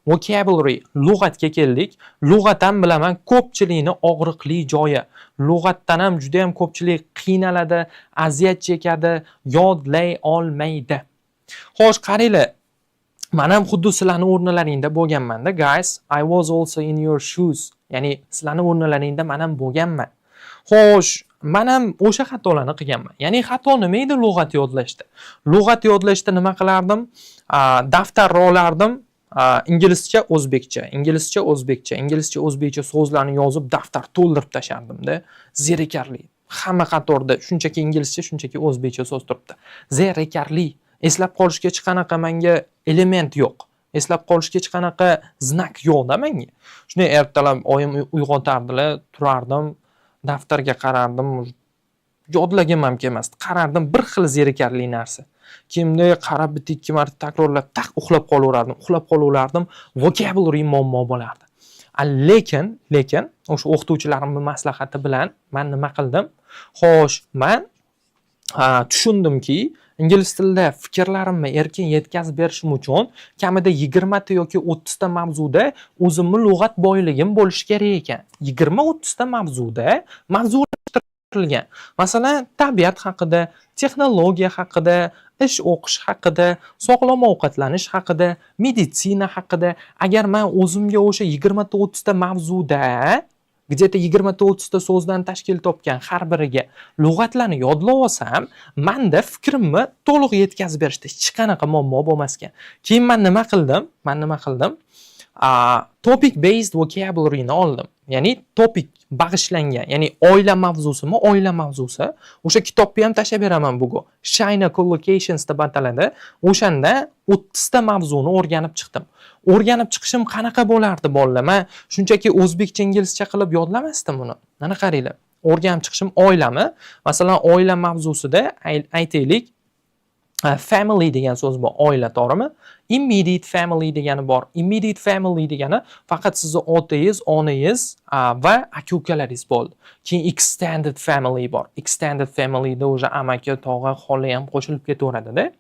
Vocabulary, lug'atga keldik. Lug'at ham, bilaman, ko'pchilikni og'riqli joyi. Lug'atdan ham juda ham ko'pchilik qiynaladi, aziyat chekadi, yodlay olmaydi. Xo'sh, qaranglar. Man ham xuddi sizlarni o'rnilaringda bo'lganman-da, guys. I was also in your shoes. Ya'ni sizlarni o'rnilaringda man ham bo'lganman. Xo'sh, man ham o'sha xatolarni qilganman. Ya'ni xato nima edi lug'at yodlashda? Lug'at yodlashda nima qilardim? Daftarni olardim, inglizcha, o'zbekcha, inglizcha, o'zbekcha, inglizcha, o'zbekcha so'zlarni yozib, daftar to'ldirib tashlardimda. Zerikarli. Hamma qatorda shunchaki inglizcha, shunchaki o'zbekcha so'z turibdi. Zerikarli. Eslab qolishga hech qanaqa menga element yo'q. Eslab qolishga hech qanaqa знак yo'q-da menga. Shunday ertalab oyim uyg'otardilar, turardim, daftarga qarardim, yodlagim ham kelmasdi. Qarardim, bir xil zerikarli narsa. Keyin bunday qarab, bitta ikki marta takrorlab, taq uxlab qolaverardim, uxlab qolaverardim. Vocabulary muammo bo'lardi. Lekin o'sha o'qituvchilarimning maslahati bilan man nima qildim? Xo'sh, man tushundimki, ingliz tilida fikrlarimni erkin yetkazib berishim uchun kamida 20 ta yoki 30 ta mavzuda o'zimni lug'at boyligim bo'lishi kerak ekan. 20-30 ta mavzuda mavzulashtirilgan. Masalan, tabiat haqida, texnologiya haqida, ish, o'qish haqida, sog'lom ovqatlanish haqida, meditsina haqida. Agar man o'zimga o'sha 20 ta 30 ta mavzuda, где-то 20 ta 30 ta so'zdan tashkil topgan har biriga lug'atlarni yodlab olsam, manda fikrimni to'liq yetkazib berishda hech qanaqa muammo bo'lmas ekan. Keyin man nima qildim? Man nima qildim? Topic based vocabulary'ni oldim. Ya'ni topic bag'ishlangan, ya'ni oila mavzusimi, oila mavzusi. O'sha kitobni ham tashlab beraman bugun. Shina Collocations deb ataladi. O'shanda 30 ta mavzuni o'rganib chiqdim. O'rganib chiqishim qanaqa bo'lardi, bolalar? Man shunchaki o'zbekcha, inglizcha qilib yodlamasdim uni. Mana qaranglar. O'rganib chiqishim oilami? Masalan, oila mavzusida aytaylik, family degan so'z bor, oila, to'g'rimi? Immediate family degani bor. Immediate family degani faqat sizni otangiz, onangiz va aka ukalaringiz bo'ldi. Keyin extended family bor. Extended familyda уже amaki, tog'a, xola ham qo'shilib ketaveradida.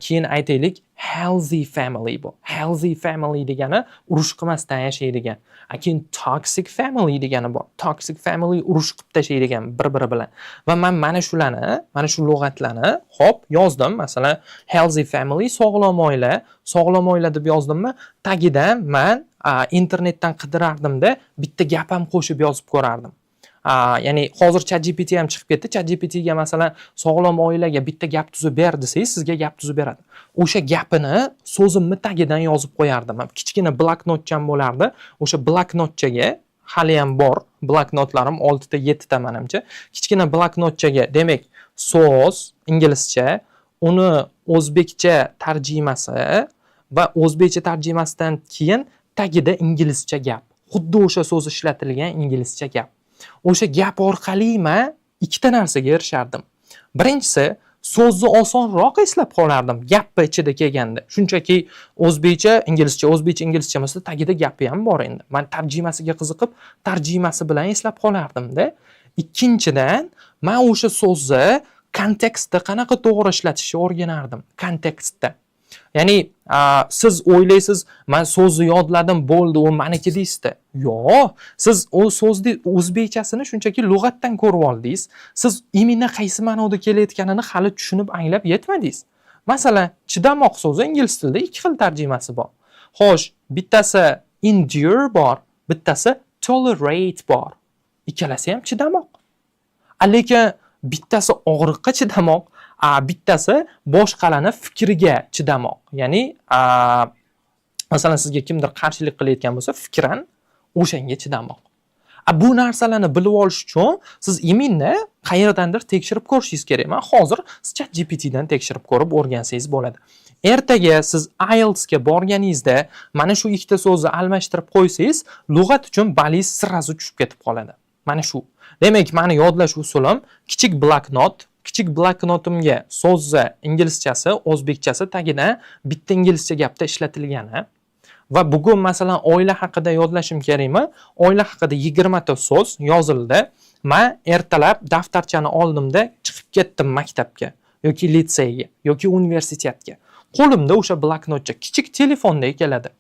Keyin aytaylik, healthy family bor. Healthy family degani urush qilmasdan yashaydigan. Keyin toxic family degani bor. Toxic family urush qilib tashlaydigan bir-biri bilan. Va man mana shularni, mana shu lug'atlarni, hop, yozdim. Masalan, healthy family, sog'lom oila, sog'lom oila deb yozdimmi, tagidan man internetdan qidirardimda, bitta gap ham qo'shib yozib ko'rardim. Ya'ni hozir ChatGPT ham chiqib ketdi. ChatGPTga masalan, sog'lom oilaga bitta gap tuzib ber desangiz, sizga gap tuzib beradi. O'sha gapini so'zimni tagidan yozib qo'yardim. Kichkina bloknotcham bo'lardi. O'sha bloknotchaga, hali ham bor bloknotlarim, 6 ta, 7 ta manimcha. Kichkina bloknotchaga, demak, so'z inglizcha, uni o'zbekcha tarjimasi va o'zbekcha tarjimasidan keyin tagida inglizcha gap. Xuddi o'sha so'z ishlatilgan inglizcha gap. O'sha gap orqali man ikkita narsaga erishardim. Birinchisi, so'zni osonroq eslab qolardim gapni ichida kelganda. Shunchaki o'zbekcha, inglizcha, o'zbekcha, inglizcha emasda, tagida gapi ham bor endi. Man tarjimasiga qiziqib, tarjimasi bilan eslab qolardimda. Ikkinchidan, man o'sha so'zni kontekstda qanaqa to'g'ri ishlatishni o'rganardim. Kontekstda. Ya'ni siz o'ylaysiz, man so'zni yodladim, bo'ldi, u maniki deysizda. Yo'q, siz u so'zni o'zbekchasini shunchaki lug'atdan ko'rib oldingiz. Siz именно qaysi ma'noda kelayotganini hali tushunib, anglab yetmadingiz. Masalan, chidamoq so'zi ingliz tilida ikki xil tarjimasi bor. Xo'sh, bittasi endure bor, bittasi tolerate bor. Ikkalasi ham chidamoq. Lekin bittasi og'riqqa chidamoq, bittasi boshqalarni fikriga chidamoq. Ya'ni, masalan, sizga kimdir qarshilik qilayotgan bo'lsa, fikran o'shanga chidamoq. Bu narsalarni bilib olish uchun siz именно qayerdandir tekshirib ko'rishingiz kerak. Man hozir siz ChatGPTdan tekshirib ko'rib o'rgansangiz bo'ladi. Ertaga siz IELTSga borganingizda mana shu ikkita so'zni almashtirib qo'ysangiz, lug'at uchun ballingiz сразу tushib ketib qoladi. Mana shu. Demak, mani yodlash usulim kichik bloknot, kichik bloknotimga so'zni inglizchasi, o'zbekchasi, tagidan bitta inglizcha gapda ishlatilgani va bugun, masalan, oila haqida yodlashim kerakmi? Oila haqida 20 ta so'z yozildi. Man ertalab daftarchani oldimda, chiqib ketdim maktabga yoki litseyga yoki universitetga. Qo'limda o'sha bloknotcha, kichik telefondek keladi.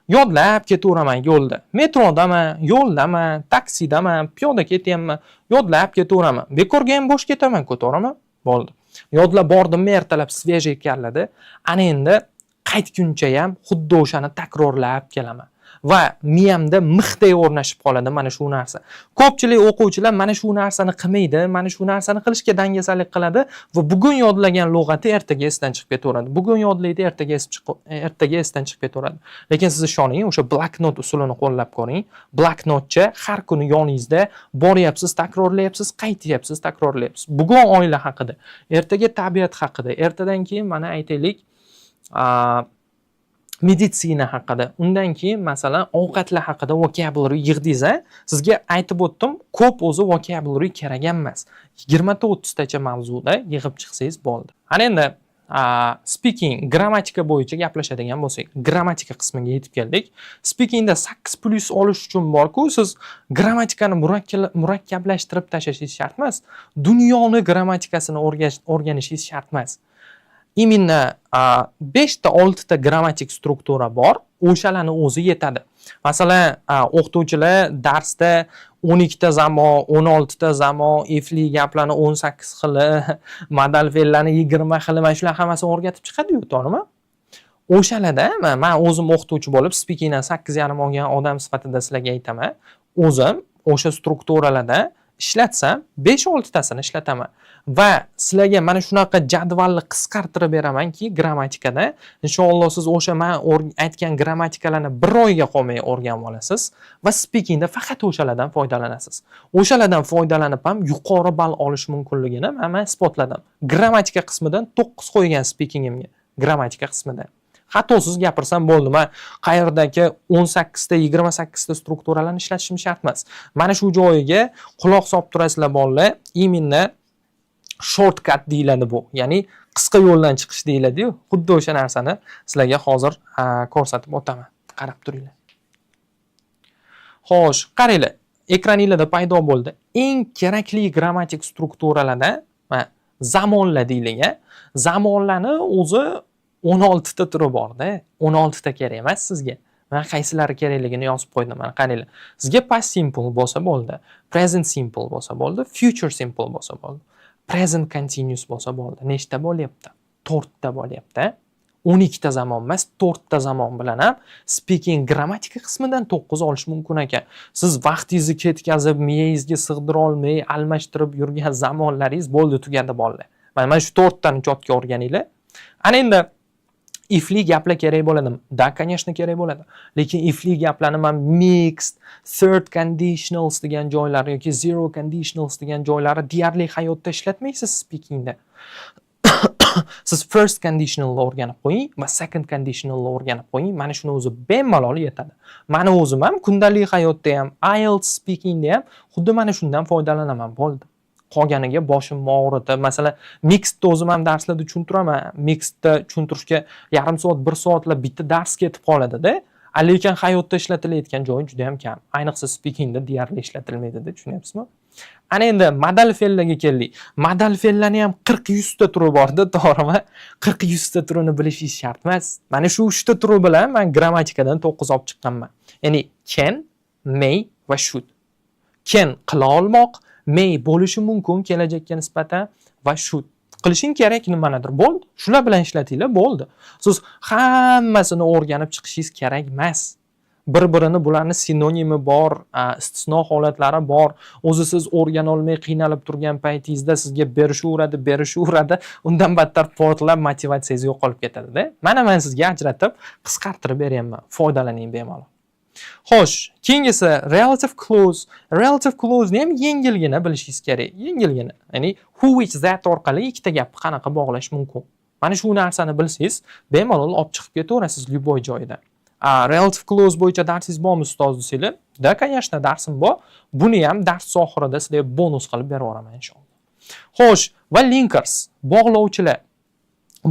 Yodlab ketaveraman yo'lda. Metrodaman, yo'ldaman, taksidaman, piyoda ketyapman, yodlab ketaveraman. Bekorga ham bo'sh ketaman, to'g'rimi? Bo'ldi. Yodlab bordimmi ertalab, свежий kallada, ana endi qaytguncha ham xuddi o'shani takrorlab kelaman. Va miyamda mixday o'rnashib qoladi mana shu narsa. Ko'pchilik o'quvchilar mana shu narsani qilmaydi, mana shu narsani qilishga dangasalik qiladi va bugun yodlagan lug'ati ertaga esdan chiqib ketaveradi. Bugun yodlaydi, ertaga esdan chiqib ketaveradi. Lekin siz ishoning, o'sha bloknot usulini qo'llab ko'ring. Bloknotcha har kuni yoningizda boryapsiz, takrorlayapsiz, qaytyapsiz, takrorlayapsiz. Bugun oila haqida, ertaga tabiat haqida, ertadan keyin, mana aytaylik, meditsina haqida, undan keyin, masalan, ovqatlar haqida vocabulary yig'dingiz a sizga aytib o'tdim, ko'p o'zi vocabulary kerak ham emas, 20 ta, 30 tacha mavzuda yig'ib chiqsangiz bo'ldi. Ana endi speaking grammatika bo'yicha gaplashadigan bo'lsak, grammatika qismiga yetib keldik. Speakingda 8+ olish uchun borku, siz grammatikani murakkablashtirib tashlashingiz shart emas, dunyoni grammatikasini o'rganishingiz shart emas. Именно beshta, oltita grammatik struktura bor, o'shalarni o'zi yetadi. Masalan, o'qituvchilar darsda 12 ta zamon, 16 ta zamon, ifli gaplarni 18 xili, modal fe'llarni 20 xili, mana shular hammasini o'rgatib chiqadiyu, to'g'rimi? O'shalarda man o'zim o'qituvchi bo'lib, speakingdan 8,5 olgan odam sifatida sizlarga aytaman, o'zim o'sha strukturalarda ishlatsam, 5-6 tasini ishlataman va sizlarga mana shunaqa jadvalni qisqartirib beramanki grammatikada, inshaalloh, siz o'sha man aytgan grammatikalarni bir oyga qolmay o'rganib olasiz va speakingda faqat o'shalardan foydalanasiz. O'shalardan foydalanib ham yuqori ball olish mumkinligini man isbotladim. Grammatika qismidan 9 qo'ygan speakingimga, grammatika qismida xatosiz gapirsam bo'ldi. Man qayerdagi 18 ta, 28 ta strukturalarni ishlatishim shart emas. Mana shu joyiga quloq solib turasizlar, bolalar. Именно shortcut deyiladi bu, ya'ni qisqa yo'ldan chiqish deyiladiyu, xuddi o'sha narsani sizlarga hozir ko'rsatib o'taman, qarab turinglar. Xo'sh, qaranglar, ekraninglarda paydo bo'ldi eng kerakli grammatik strukturalardan. Mana, zamonlar deylik a zamonlarni o'zi 16 ta turi borda, 16 ta kerak emas sizga. Man qaysilari kerakligini yozib qo'ydim. Mana qaranglar, sizga past simple bo'lsa bo'ldi, present simple bo'lsa bo'ldi, future simple bo'lsa bo'ldi, present continuous bo'lsa bo'ldi. Nechta bo'lyapti? To'rtta bo'lyapti. 12 ta zamon emas, to'rtta zamon bilan ham speaking grammatika qismidan 9 olish mumkin ekan. Siz vaqtingizni ketkazib, miyangizga sig'dira olmay almashtirib yurgan zamonlaringiz bo'ldi, tugadi, bolalar. Mana shu to'rttani чётко o'rganinglar. Ana endi ifli gaplar kerak bo'ladimi? Да, конечно, kerak bo'ladi. Lekin ifli gaplarni man mixed, third conditionals degan joylari yoki zero conditionals degan joylari deyarli hayotda ishlatmaysiz speakingda. Siz first conditionalni o'rganib qo'ying va second conditionalni o'rganib qo'ying. Mana shuni o'zi bemalol yetadi. Mani o'zim ham kundalik hayotda ham, IELTS speakingda ham xuddi mana shundan foydalanaman, bo'ldi. Qolganiga boshimni og'ritib, masalan, mixedni o'zim ham darslarda tushuntiraman. Mixedda tushuntirishga yarim soat, bir soatlab bitta dars ketib qoladida. Lekin hayotda ishlatilayotgan joyi juda ham kam. Ayniqsa speakingda deyarli ishlatilmaydida, tushunyapsizmi? Ana endi modal fe'llarga keldik. Modal fe'llarni ham 40, 100 ta turi borda, to'g'rimi? 40, 100 ta turini bilishingiz shart emas. Mana shu uchta turi bilan man grammatikadan 9 olib chiqqanman. Ya'ni can, may va should. Can qila olmoq, may bo'lishi mumkin kelajakka nisbatan va should qilishing kerak nimanidir, bo'ldi. Shular bilan ishlatinglar, bo'ldi. Siz hammasini o'rganib chiqishingiz kerak emas. Bir birini bularni sinonimi bor, istisno holatlari bor. O'zi siz o'rganolmay qiynalib turgan paytingizda sizga berishaveradi, berishaveradi, undan battar portlab, motivatsiyangiz yo'qolib ketadida. Mana man sizga ajratib, qisqartirib beryapman, foydalaning bemalol. Xo'sh, keyingisi relative clause. Relative clause ni ham yengilgina bilishingiz kerak, yengilgina, ya'ni who, which, that orqali ikkita gapni qanaqa bog'lash mumkin, mana shu narsani bilsangiz, bemalol olib chiqib ketaverasiz любой joyda. Relative clause bo'yicha darsingiz bormi, ustoz, desanglar, да, конечно, darsim bor. Buni ham dars oxirida sizlarga bonus qilib berib yuboraman, inshaalloh. Xo'sh, va linkers, bog'lovchilar.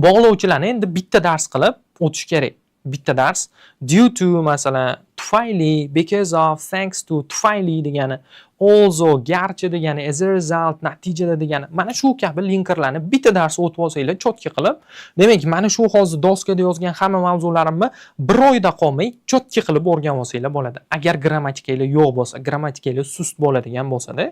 Bog'lovchilarni endi bitta dars qilib o'tish kerak, bitta dars. Due to, masalan, tufayli, because of, thanks to, tufayli degani, Although garchi degani, as a result natijada degani. Mana shu kabi linkerlarni bitta dars o'tib olsanglar, чётко qilib, demak, mana shu hozir doskada yozgan hamma mavzularimni bir oyda qolmay чётко qilib o'rganib olsanglar bo'ladi. Agar grammatikanglar yo'q bo'lsa, grammatikanglar sust bo'ladigan bo'lsa-da,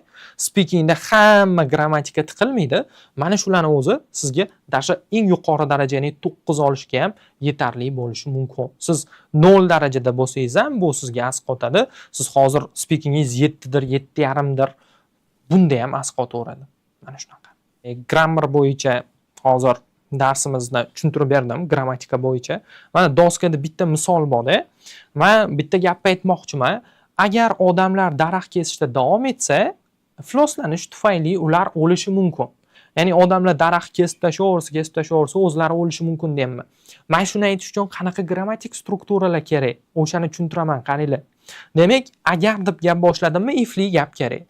speakingda hamma grammatika tiqilmaydi. Mana shularni o'zi sizga даже eng yuqori darajani 9 olishga ham yetarli bo'lishi mumkin. Siz 0 darajada bo'lsangiz ham, bu sizga asqotadi. Siz hozir speakingingiz 7 dir, 7,5 dir, bunda ham asqotaveradi. Mana shunaqa. Grammar bo'yicha hozir darsimizni tushuntirib berdim, grammatika bo'yicha. Mana doskada bitta misol bor-da. Men bitta gapni aytmoqchiman. Agar odamlar daraxt kesishda davom etsa, ifloslanish tufayli ular o'lishi mumkin. Ya'ni odamlar daraxt kesib tashlayversa, kesib tashlayversa, o'zlari o'lishi mumkin deyapman. Mana shuni aytish uchun qanaqa grammatik strukturalar kerak? O'shani tushuntiraman, qaranglar. Demak, agar deb gap boshladimmi, ifli gap kerak.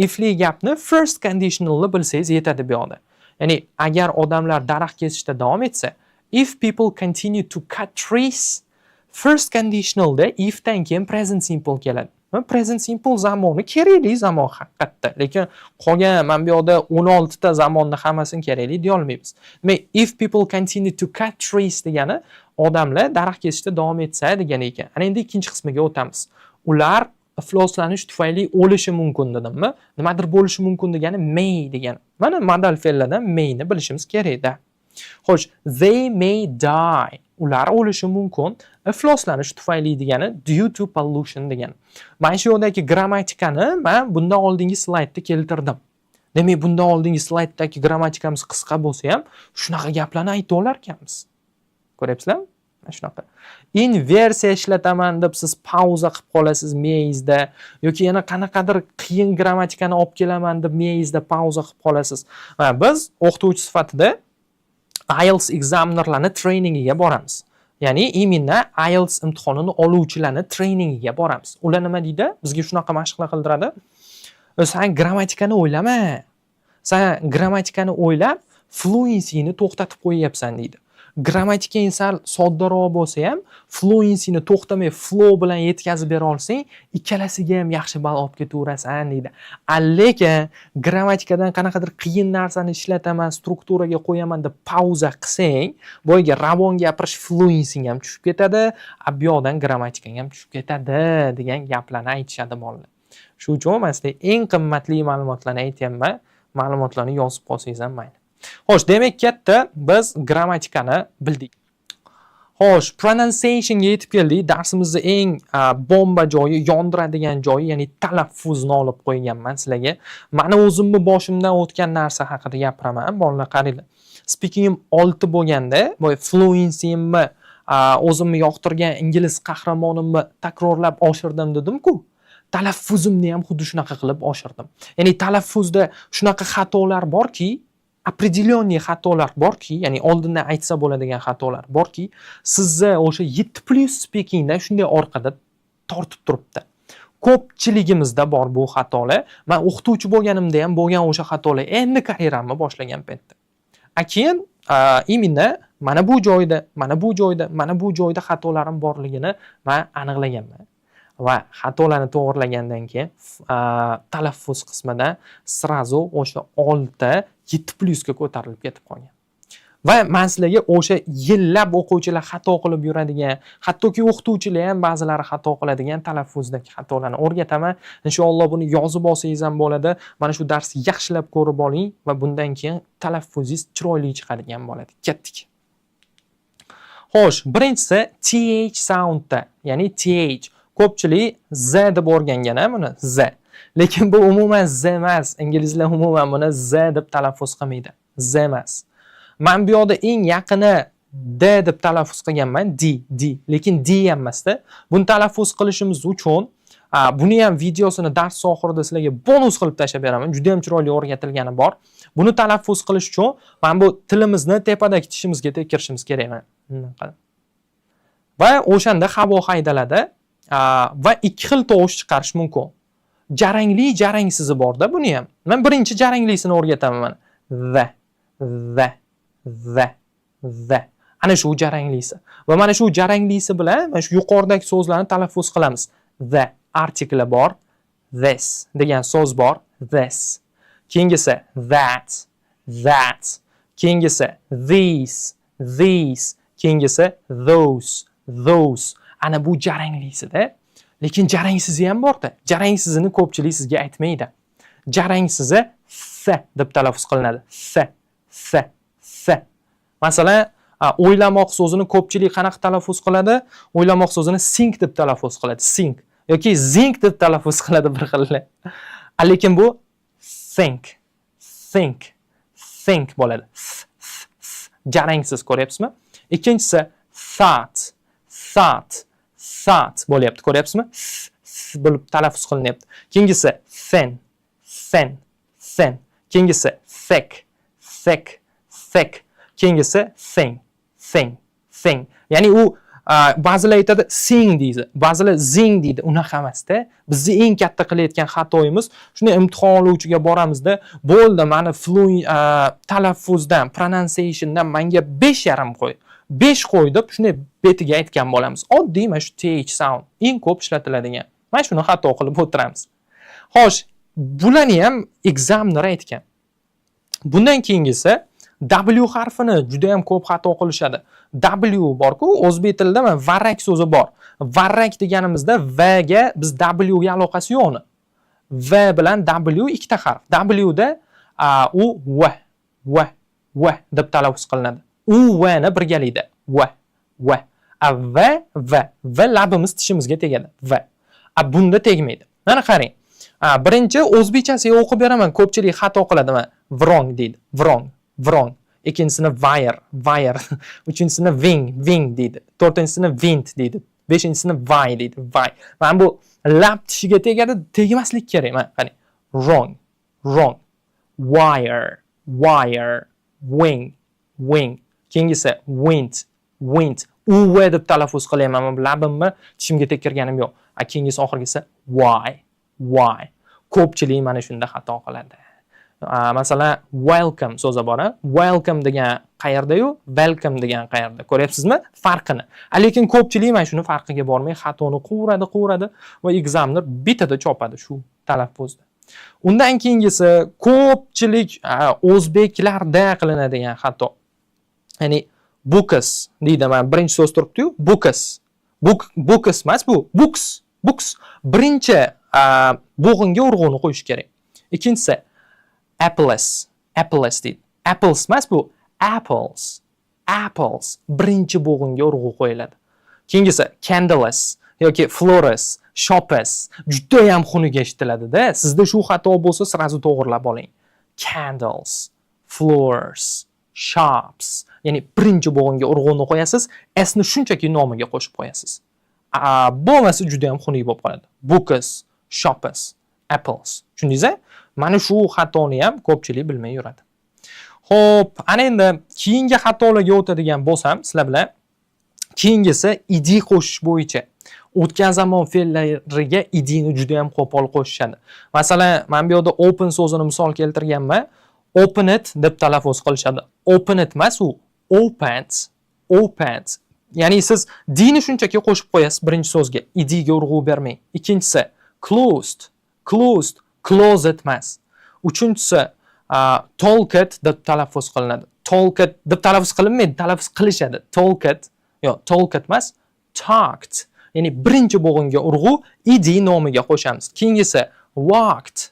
Ifli gapni first conditionalni bilsangiz yetadi bu yoqda. Ya'ni agar odamlar daraxt kesishda davom etsa, if people continue to cut trees, first conditionalda ifdan keyin present simple keladi. Present simple zamoni kerakli zamon haqiqatda. Lekin qolgan mana bu yoqda 16 ta zamonni hammasini kerakli deya olmaymiz. Demak, if people continue to cut trees degani odamlar daraxt kesishda davom etsa degani ekan. Ana endi ikkinchi qismiga o'tamiz. Ular ifloslanish tufayli o'lishi mumkin dedimmi? Nimadir bo'lishi mumkin degani may degani. Mana modal fe'llardan mayni bilishimiz kerakda. Xo'sh, they may die. Ular o'lishi mumkin. Ifloslanish tufayli degani due to pollution degani. Mana shu yerdagi grammatikani men bundan oldingi slaydda keltirdim. Demak, bundan oldingi slayddagi grammatikamiz qisqa bo'lsa ham, shunaqa gaplarni ayta olar ekanmiz. Ko'ryapsizlarmi? Mana shunaqa. Inversiya ishlataman deb siz pauza qilib qolasiz miyangizda yoki yana qanaqadir qiyin grammatikani olib kelaman deb miyangizda pauza qilib qolasiz. Va biz o'qituvchi sifatida IELTS examinerlarni trainingiga boramiz. Ya'ni именно IELTS imtihonini oluvchilarni trainingiga boramiz. Ular nima deydi? Bizga shunaqa mashqlar qildiradi. Sen grammatikani o'ylama. Sen grammatikani o'ylab, fluencyni to'xtatib qo'yyapsan deydi. Grammatikang sal soddaroq bo'lsa ham, fluencyni to'xtamay flow bilan yetkazib bera olsang, ikkalasiga ham yaxshi ball olib ketaverasan deydi. A lekin grammatikadan qanaqadir qiyin narsani ishlataman, strukturaga qo'yaman deb pauza qilsang, boyagi ravon gapirish fluencyng ham tushib ketadi, a bu yoqdan grammatikang ham tushib ketadi degan gaplarni aytishadi bolalar. Shu uchun man sizlarga eng qimmatli ma'lumotlarni aytyapman. Ma'lumotlarni yozib qolsangiz ham mayli. Xo'sh, demak, katta biz grammatikani bildik. Xo'sh, pronunciationga yetib keldik. Darsimizni eng bomba joyi, yondiradigan joyi, ya'ni talaffuzni olib qo'yganman sizlarga. Mani o'zimni boshimdan o'tgan narsa haqida gapiraman. Bolalar, qaranglar. Speakingim 6 bo'lganda, boya fluencyimni, o'zimni yoqtirgan ingliz qahramonimni takrorlab oshirdim dedim-ku. Talaffuzimni ham xuddi shunaqa qilib oshirdim. Ya'ni talaffuzda shunaqa xatolar borki, определенный xatolar borki, ya'ni oldindan aytsa bo'ladigan xatolar borki, sizni o'sha 7+ speakingdan shunday orqada tortib turibdi. Ko'pchiligimizda bor bu xatolar. Men o'qituvchi bo'lganimda ham bo'lgan o'sha xatolar endi karyeramni boshlagan paytda. A keyin именно mana bu joyda, mana bu joyda, mana bu joyda xatolarim borligini men aniqlaganman. Va xatolarni to'g'irlagandan keyin talaffuz qismida сразу o'sha 6 7+ ga ko'tarilib ketib qolgan. Va man sizlarga o'sha yillab o'quvchilar xato qilib yuradigan, hattoki o'qituvchilar ham ba'zilari xato qiladigan talaffuzdagi xatolarni o'rgataman. Inshaalloh buni yozib olsangiz ham bo'ladi. Mana shu darsni yaxshilab ko'rib oling va bundan keyin talaffuzingiz chiroyli chiqadigan bo'ladi. Ketdik. Xo'sh, birinchisi TH soundda, ya'ni TH. Ko'pchilik Z deb o'rgangan a buni, Z. Lekin bu umuman Z emas. Inglizlar umuman buni Z deb talaffuz qilmaydi. Z emas. Men bu yoqda eng yaqini D deb talaffuz qilganman, D, D. Lekin D ham emasda. Buni talaffuz qilishimiz uchun buni ham videosini dars oxirida sizlarga bonus qilib tashlab beraman. Juda ham chiroyli o'rgatilgani bor. Buni talaffuz qilish uchun mana bu tilimizni tepadagi tishimizga tekirishimiz kerak mana. Bunaqa. Va o'shanda havo haydaladi va ikki xil tovush chiqarish mumkin. Jarangli, jarangsizi borda buni ham. Men birinchi jaranglisini o'rgataman mana. The, the, the, the. Ana shu jaranglisi. Va mana shu jaranglisi bilan mana shu yuqoridagi so'zlarni talaffuz qilamiz. The artikli bor. This degan so'z bor, this. Keyingisi that, that. Keyingisi these, these. Keyingisi those, those. Ana bu jaranglisida. Lekin jarangsizi ham borda. Jarangsizini ko'pchilik sizga aytmaydi. Jarangsizi s deb talaffuz qilinadi. S, s, s. Masalan, o'ylamoq so'zini ko'pchilik qanaqa talaffuz qiladi? O'ylamoq so'zini "think" deb talaffuz qiladi. Think yoki "zinc" deb talaffuz qiladi bir xillar. Lekin bu think, think, think bo'ladi. S, s, s. Jarangsiz, ko'ryapsizmi? Ikkinchisi thought, thought, thought bo'lyapti, ko'ryapsizmi? S, s bo'lib talaffuz qilinyapti. Keyingisi thin, thin, thin. Keyingisi thick, thick, thick. Keyingisi thing, thing, thing. Ya'ni u ba'zilar aytadi "sing" deydi, ba'zilar "zing" deydi. Unaqa emasda. Bizni eng katta qilayotgan xatoyimiz shunday: imtihon oluvchiga boramizda, "Bo'ldi, mani talaffuzdan, pronunciationdan manga 5,5 qo'y, 5 qo'y" deb shunday betiga aytgan bo'lamiz. Oddiy mana shu th sound eng ko'p ishlatiladigan. Mana shuni xato qilib o'tiramiz. Xo'sh, bularni ham examiner aytgan. Bundan keyingisi W harfini juda ham ko'p xato qilishadi. W bor-ku, o'zbek tilida mana varrak so'zi bor. Varrak deganimizda V ga biz W ga aloqasi yo'q uni. V bilan W ikkita harf. W da u V, V, V deb talaffuz qilinadi. U V ni birgalikda. V, V. A V, V, V labimiz tishimizga tegadi. V. A bunda tegmaydi. Mana qarang. Birinchi o'zbekchasiga o'qib beraman. Ko'pchilik xato qiladi. Mana "wrong" deydi. Wrong, wrong. Ikkinchisini wire, wire. Uchinchisini wing, wing deydi. To'rtinchisini wind deydi. Beshinchisini why deydi. Why. Mana bu lab tishiga tegadi, tegmaslik kerak. Mana qarang. Wrong, wrong. Wire, wire, wing, wing. Keyingisi wind, wind. U v deb talaffuz qilyapman. Men labimni tishimga tekirganim yo'q. A keyingisi, oxirgisi why, why. Ko'pchilik mana shunda xato qiladi. Masalan, welcome so'zi bor, a? Welcome degan qayerda-yu, welcome degan qayerda? Ko'ryapsizmi farqini? A lekin ko'pchilik mana shuni farqiga bormay xatoni quvuradi, quvuradi va examiner bittada chopadi shu talaffuzda. Undan keyingisi ko'pchilik o'zbeklarda qilinadigan xato. Ya'ni books deydi, mana birinchi so'z turibdi-yu, books. Book, books emas bu, books, books. Birinchi bo'g'inga urg'uni qo'yish kerak. Ikkinchisi apples, apples deydi. Apples emas bu, apples, apples. Birinchi bo'g'inga urg'u qo'yiladi. Keyingisi candles yoki flores, shops. Juda ham xunuk eshitiladida. Sizda shu xato bo'lsa, сразу to'g'irlab oling. Candles, floors, shops. Ya'ni birinchi bo'g'inga urg'uni qo'yasiz, s ni shunchaki nomiga qo'shib qo'yasiz. Bo'lmasa juda ham xunuk bo'lib qoladi. Books, shops, apples. Tushundingiz? Mana shu xatoni ham ko'pchilik bilmay yuradi. Xo'p, ana endi keyingi xatolarga o'tadigan bo'lsam, sizlar bilan keyingisi ed qo'shish bo'yicha. O'tgan zamon fe'llariga edni juda ham qo'pol qo'shishadi. Masalan, mana bu yerda open so'zini misol keltirganman. Opened deb talaffuz qilishadi. Opened emas u, opened, opened. Ya'ni siz dni shunchaki qo'shib qo'yasiz birinchi so'zga, edga urg'u bermang. Ikkinchisi closed, closed, closet emas. Uchinchisi talked deb talaffuz qilinadi. Talked deb talaffuz qilinmaydi, talaffuz qilishadi. Talked, yo'q, talked emas, talked. Ya'ni birinchi bo'g'inga urg'u, ed nomiga qo'shamiz. Keyingisi walked,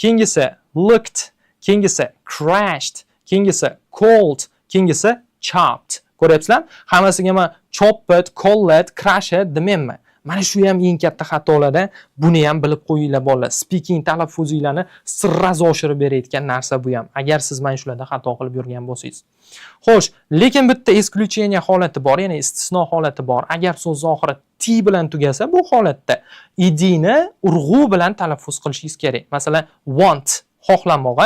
keyingisi looked, keyingisi crashed, keyingisi called, keyingisi chopped. Ko'ryapsizlar? Hammasiga man chopped, called, crashed demayman. Mana shu ham eng katta xatolardan, buni ham bilib qo'yinglar, bolalar. Speaking talaffuzinglarni сразу oshirib berayotgan narsa bu ham. Agar siz mana shularda xato qilib yurgan bo'lsangiz. Xo'sh, lekin bitta исключение holati bor, ya'ni istisno holati bor. Agar so'z oxiri t bilan tugasa, bu holatda edni urg'u bilan talaffuz qilishingiz kerak. Masalan, want xohlamoq,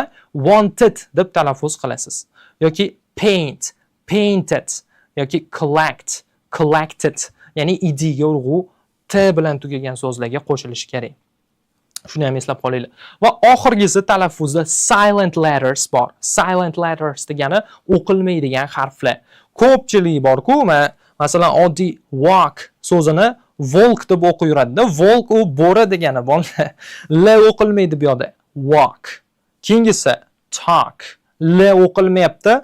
wanted deb talaffuz qilasiz. Yoki paint, painted yoki collect, collected. Ya'ni edga urg'u t bilan tugagan so'zlarga qo'shilishi kerak. Shuni ham eslab qolinglar. Va oxirgisi talaffuzda silent letters bor. Silent letters degani o'qilmaydigan harflar. Ko'pchilik bor-ku, masalan, oddiy walk so'zini Волк deb o'qiyveradida. Волк u bo'ri degani, bolalar. L o'qilmaydi bu yoqda. Walk. Keyingisi talk. L o'qilmayapti.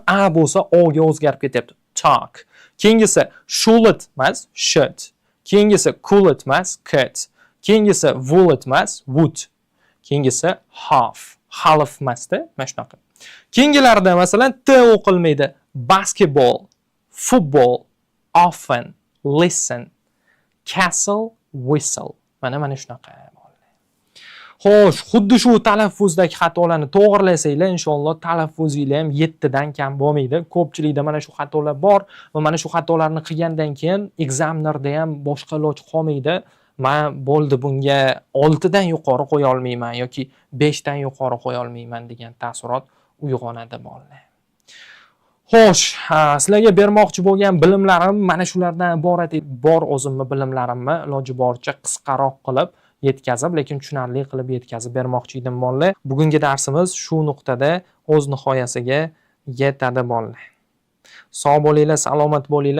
A bo'lsa O ga o'zgarib ketyapti. Talk. Keyingisi should emas, should. Keyingisi could emas, could. Keyingisi would emas, would. Keyingisi half. Half emasda, mana shunaqa. Keyingilarida, masalan, T o'qilmaydi. Basketball, football, often, listen, castle, whistle. Mana shunaqa. Xo'sh, xuddi shu talaffuzdagi xatolarni to'g'irlasanglar, inshaalloh talaffuzinglar ham 7 dan kam bo'lmaydi. Ko'pchilikda mana shu xatolar bor va mana shu xatolarni qilgandan keyin экзаменlarda ham boshqa iloj qolmaydi. Man bo'ldi, bunga 6 dan yuqori qo'ya olmayman yoki 5 dan yuqori qo'ya olmayman degan taassurot uyg'onadi, bolalar. Xo'sh, sizlarga bermoqchi bo'lgan bilimlarim mana shulardan iborat edi. Bor o'zimni bilimlarimni iloji boricha qisqaroq qilib yetkazib, lekin tushunarli qilib yetkazib bermoqchi edim, bolalar. Bugungi darsimiz shu nuqtada o'z nihoyasiga yetadi, bolalar. Sog' bo'linglar, salomat bo'linglar.